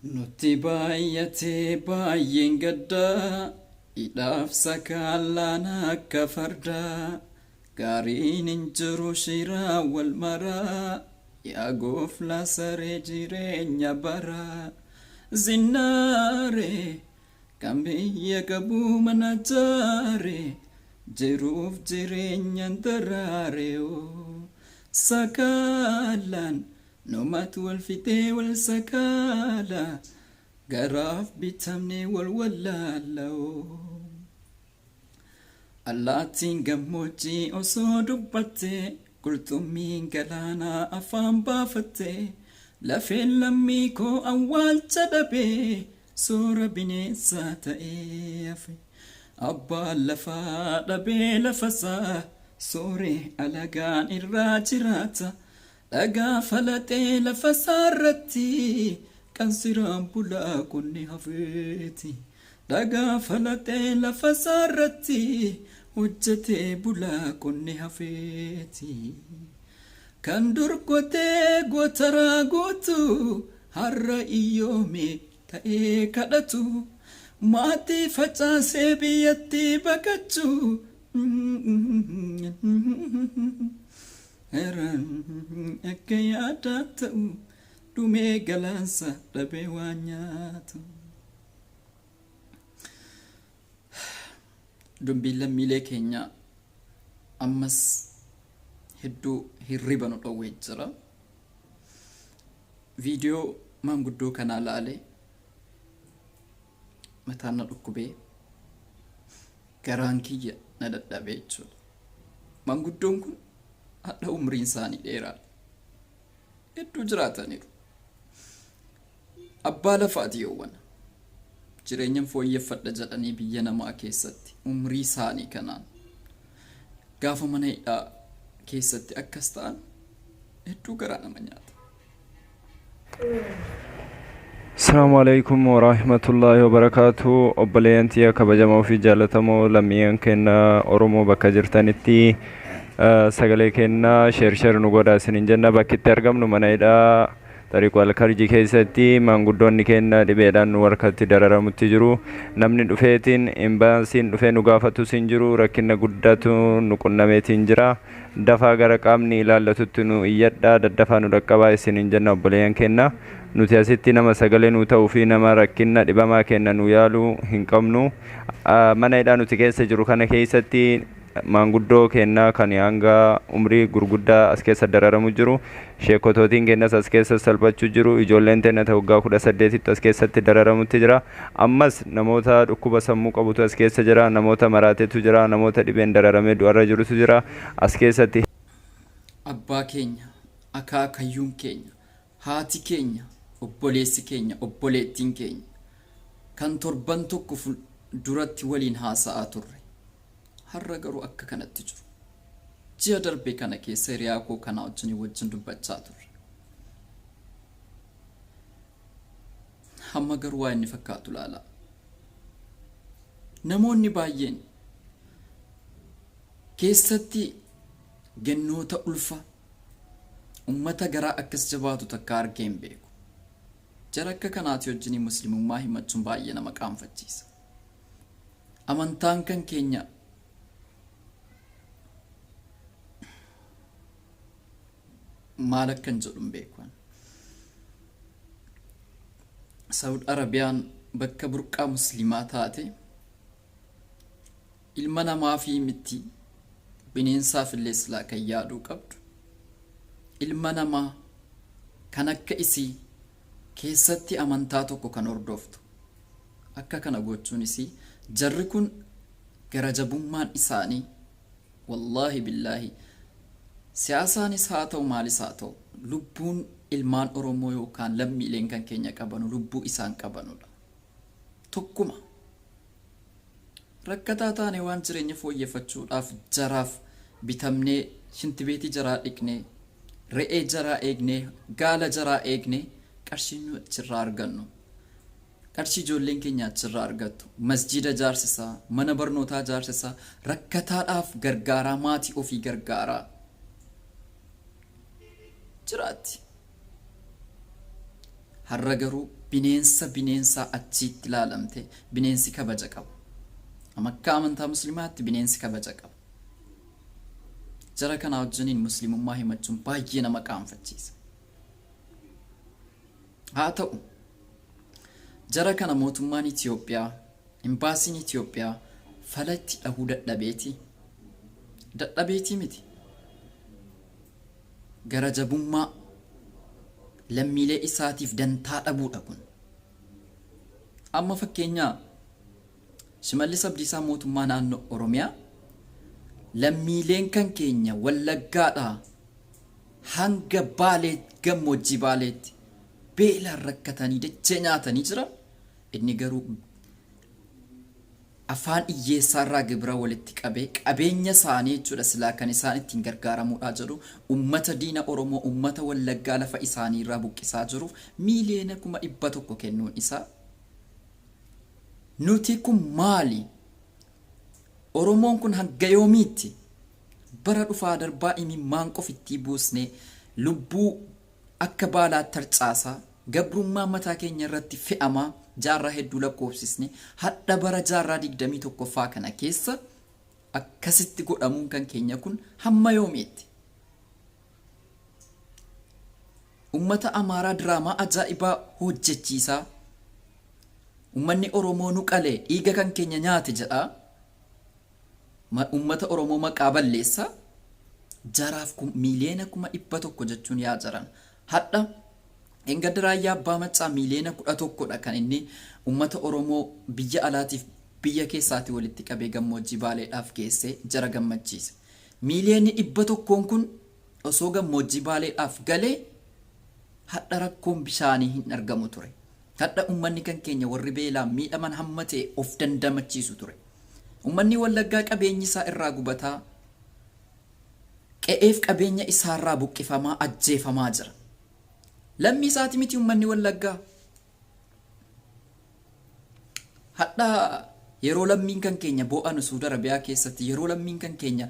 Nutti baay'atee baay'een gaddaa hidhaaf sakaallaan akka fardaa gaariin hin jiru shiraa wal maraa yaa gooflaa saree jireenya baraa zinnaaree kan biyya qabuu mana jaare jiruuf jireenyan daraare sakaalaan Numatu wal fixee wal sakaala garaaf bitamnee wal wallaalla. Allaattiin gammoojjii osoo dubbattee qurxummiin galaanaa afaan baafattee lafeen lammii koo awwaalcha dhabee soora bineensaa ta'ee hafe. Abbaan lafaa dhabee lafasaa sooree alagaan irraa jiraata. Dhagaa falaxee lafa isaarratti qansiraan bulaa qonni hafeeti. Dhagaa falaxee lafa isaarratti hojjetee bulaa qonni hafeeti. Kan dur qotee gootaraa guutu har'a iyyoome ta'ee kadhatu. Maatii facaasee biyyatti baqachuu. Akka yaadaa ta'u dhumee galaansa dhabee waan nyaatu. Dubbiin lammiilee keenyaa ammas hedduu hirriba nu dhowwee jira. Viidiyoo maanguddoo kanaa laalee mataan na dhukkubee garaan kiyya na dadhabee jechuudha. Manguddoon kun hadha umriin isaanii dheeraadha. Hedduu jiraataniiru. Abbaa lafaati yoowwana. Jireenyan fooyyeffadha jedhanii biyya namaa keessatti umrii isaanii kanaan gaafa mana hidhaa keessatti akkas ta'an hedduu garaa nama nyaata. Asalaamu alaikum warahmatullaahi wabarakaatu. Obboleeyyan tiyya kabajamoo fi jaallatamoo lammiiwwan keenya Oromoo bakka jirtanitti sagalee keenya sheer sheer nu godhaa isiniin jenna. Bakki itti argamnu mana hidhaa Xariiqu Alkarji keessatti maanguddoonni keenya dhibeedhaan nu harkatti dararamutti jiru. Namni dhufeetiin imbaansiin dhufee nu gaafatus hin jiru. Rakkina guddatu nu qunnameetiin jira. Dafaa gara qaamni ilaallatutti nu iyyadhaa, daddafaa nu dhaqqabaa isiniin jenna obboleeyyan keenna. Nuti asitti nama sagalee nuu ta'uu fi nama rakkinna dhibamaa keenna nuu yaalu hin qabnu. Mana hidhaa nuti keessa jirru kana keessatti maanguddoo keenna kan hanga umrii gurguddaa as keessa dararamu jiru. Sheekotootiin keennas as keessa salphachuu jiru. Ijoolleen teenna ta waggaa 18ttu as keessatti dararamutti jira. Ammas namoota dhukkuba sammuu qabutu as keessa jira. Namoota maraatetu jira. Namoota dhibeen dararamee du'arra jirutu jira. As keessatti. Abbaa keenya, akaakayyuun keenya, haati keenya, obboleessi keenya, obboleettiin keenya kan torban tokko duratti waliin haasa'aa turre har'a garuu akka kanatti jiru. Ji'a darbe kana keessa hiriyaa koo kanaa wajjin wajjin dubbachaa turre. Hamma garuu waa inni fakkaatu ilaalaa. Namoonni baay'een keessatti gennoota ulfa ummata garaa akkas jabaatu takka argee hin beeku. Jara akka kanaati wajjin muslimummaa himachuun baay'ee nama qaanfachiisa. Amantaan kan keenya maal akkan jedhu hin beeku. Saawud Arabiyaan bakka burqaa muslimaa taate ilma namaa fi miti bineensaaf illee silaa kan yaaduu qabdu ilma namaa kan akka isii keessatti amantaa tokko kan hordoftu akka kana gochuun isii jarri kun gara jabummaan isaanii wallaahi billaahi siyaasaanis haa ta'u maalis haa ta'u lubbuun ilmaan Oromoo yookaan lammiileen kan keenya qabanu lubbuu isaan qabanudha. Tokkuma. Rakkataa taane waan jireenya fooyyeffachuudhaaf jaraaf bitamnee shintibeetii jaraa dhiqnee re'ee jaraa eegnee gaala jaraa eegnee qarshii nu achirraa argannu. Qarshii ijoolleen keenya achirraa argattu masjiida jaarsisaa, mana barnootaa jaarsisaa, rakkataadhaaf gargaaraa, maatii ofii gargaaraa jiraatti. Har'a garuu Bineensa bineensaa achiitti ilaalamte bineensi kabaja qaba. Akka amantaa musliimaatti bineensi kabaja qaba. Jara kanaa wajjiniin muslimummaa himachuun baay'ee nama qaanfachiisa. Haa ta'u, jara kana mootummaan Itoophiyaa, imbaasiin Itoophiyaa fala itti dhahuu dadhabeeti. Dadhabeetii miti. Gara jabummaa lammiilee isaatiif dantaa dhabuudha kun. Amma fakkeenyaa Shimallis Abdiisaa mootummaa naannoo Oromiyaa lammiileen kan keenya Wallaggaadhaa hanga Baalee gammoojjii Baaleetti beelaan rakkatanii dachee nyaatanii jiran. Inni garuu afaan hiyyeessaarraa gibira walitti qabee qabeenya isaanii jechuudha silaa kan isaan ittiin gargaaramuudhaa jedhu ummata diina Oromoo ummata Wallaggaa lafa isaanii irraa buqqisaa jiruuf 100,000,000 kennuun isaa nuti kun maali? Oromoon kun hanga yoomiitti bara dhufaa darbaa imimmaan qofittii buusnee lubbuu akka baalaatti tarcaasaa gabrummaa mataa keenya irratti fe'amaa jaarraa hedduu lakkoofsisne hadha bara jaarraa 21ffaa kana keessa akkasitti godhamuun kan keenya kun hamma yoomiitti? Ummata Amaaraa diraamaa ajaa'ibaa hojjechiisaa ummanni Oromoo nu qale dhiiga kan keenya nyaate jedhaa ummata Oromoo maqaa balleessaa jaraaf 100,000,000 jechuun yaa jaran hadha engadda Raayyaa Abbaa Maccaa 11,000,000 dha kan inni ummata Oromoo biyya alaatiif biyya keessaati walitti qabee gammoojjii Baaleedhaaf geessee jara gammachiise. 100,000,000 kun osoo gammoojjii Baaleedhaaf galee hadha rakkoon bishaanii hin argamu ture. Hadha ummanni kan keenya warri beelaan miidhaman hamma ta'e of dandamachiisu ture. Ummanni Wallaggaa qabeenyi isaa irraa gubataa, qe'eef qabeenya isaarraa buqqifamaa ajjeefamaa jira. Lammii isaati miti ummanni Wallaggaa. Hadha yeroo lammiin kan keenya boo'anu Suudi Arabiyaa keessatti yeroo lammiin kan keenya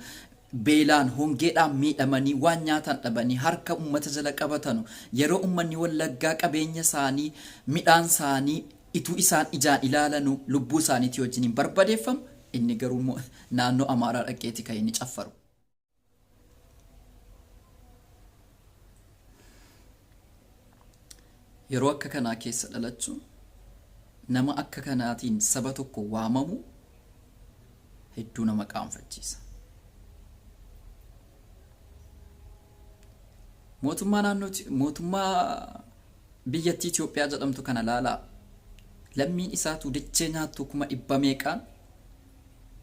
beelaan hongeedhaan miidhamanii waan nyaatan dhabanii harka ummata jala qabatanu yeroo ummanni Wallaggaa qabeenya isaanii midhaan isaanii ituu isaan ijaan ilaalanu lubbuu isaaniitii wajjiniin barbadeeffamu inni garuu immoo naannoo Amaaraa dhaqeeti kan inni caffaru. Yeroo akka kanaa keessa dhalachuun nama akka kanaatiin saba tokko waamamu hedduu nama qaanfachiisa. Mootummaa naannoo mootummaa biyyattii Itoophiyaa jedhamtu kana laalaa lammiin isaatuu dachee nyaattuu 100,000 meeqaan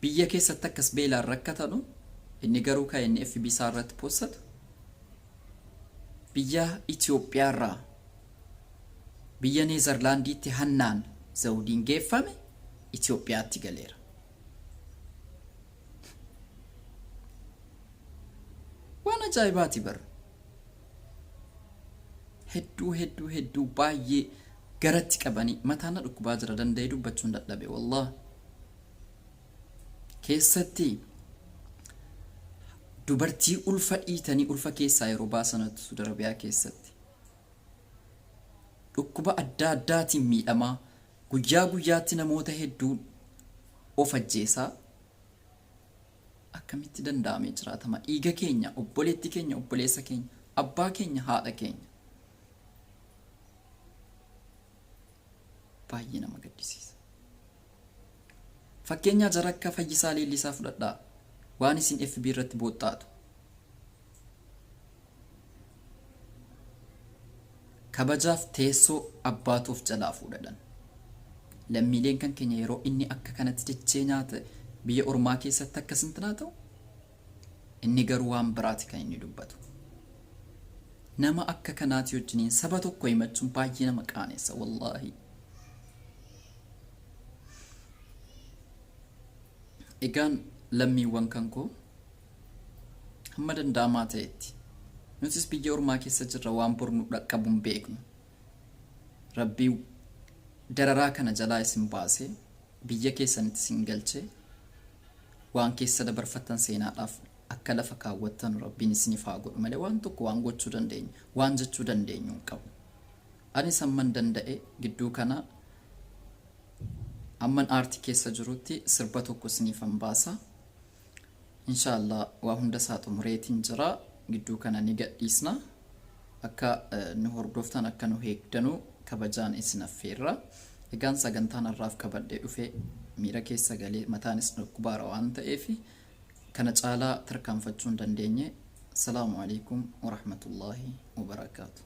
biyya keessatti akkas beelaan rakkatanu inni garuu kan inni FB isaa irratti postatu biyya Itoophiyaa irraa biyya Neezerlaandiitti hannaan zawudiin geeffame Itoophiyaatti galeera. Waan ajaa'ibaati bar. Hedduu hedduu hedduu baay'ee garatti qabanii mataan na dhukkubaa jira danda'ee dubbachuun dadhabe wallah. Keessatti dubartii ulfa dhiitanii ulfa keessaa yeroo baasanatu Suudi Arabiyaa keessatti. Dhukkuba adda addaatiin miidhamaa guyyaa guyyaatti namoota hedduu of ajjeesaa akkamitti danda'amee jiraatama? Dhiiga keenya, obboleetti keenya, obboleessa keenya, abbaa keenya, haadha keenya. Baay'ee nama gaddisiisa. Fakkeenyaa jara akka Fayyisaa Leellisaa fudhadhaa. Waan isin FB irratti booxxaatu. Kabajaaf teessoo abbaatu of jalaa fuudhadhan. Lammiileen kan keenya yeroo inni akka kanatti dachee nyaata biyya ormaa keessatti akkas intinaa ta'u inni garuu waan biraati kan inni dubbatu. Nama akka kanaati wajjiniin saba tokko himachuun baay'ee nama qaanessa wallaahi. Egaan lammiiwwan kan koo hamma danda'amaa ta'etti nutis biyya ormaa keessa jirra waan bor nu dhaqqabu hin beeknu. Rabbii dararaa kana jalaa isin baasee biyya keessanitti isin galchee waan keessa dabarfattan seenaadhaaf akka lafa kaawwattanu Rabbiin isiniif haa godhu malee waan tokko waan gochuu dandeenyu waan jechuu dandeenyu hin qabnu. Anis hamman danda'e gidduu kana hamman aartii keessa jirutti sirba tokko isiniifan baasa. Inshaallah waa hunda isaa xumureetiin jira. Gidduu kana ni gadhiisna. Akka nu hordoftan akka nu eegdanu kabajaan isin affeerra. Egaan sagantaan har'aaf qabadhee dhufe miira keessa galee mataanis dhukkubaara waan ta'eef kana caalaa tarkaanfachuu hin dandeenye. Salaamu alaikum warahmatullaahi wabarakaatu.